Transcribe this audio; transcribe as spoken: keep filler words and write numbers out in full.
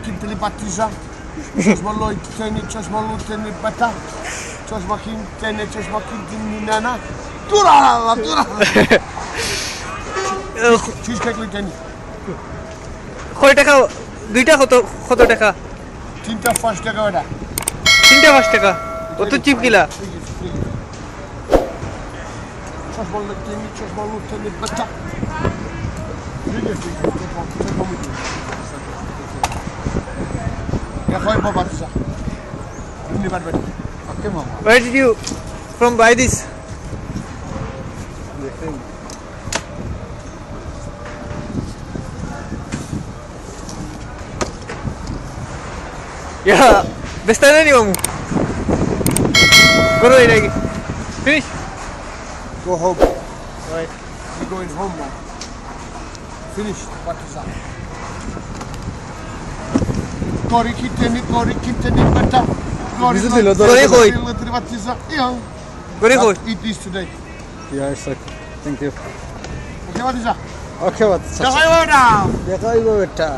Kimpili battiza. Chosma loi teni, chosma loi teni bata. Chosma kin teni, chosma kin teni nana. Turala, turala. Cheese cake loi teni. কয় টাকা? দুইটা কত, কত টাকা? তিনটা পাঁচ টাকা ওটা। তিনটা পাঁচ টাকা? অত চিপ কিলা? Chosma loi teni, chosma loi teni bata. Where did you from buy this? ইয়া, বেস্তা না নি মামু? করো এটা কি? Finish? Go home. Right. You going home now. Finish. What is that? Gori kiteni, gori kiteni bata. Gori This is the Lord. Gori koi? What is that? Yeah. গরি কই? Eat this today. Yeah, it's okay. Thank you. Okay, what is that? Okay, what? দেখা হইব বেটা। দেখা হইব বেটা।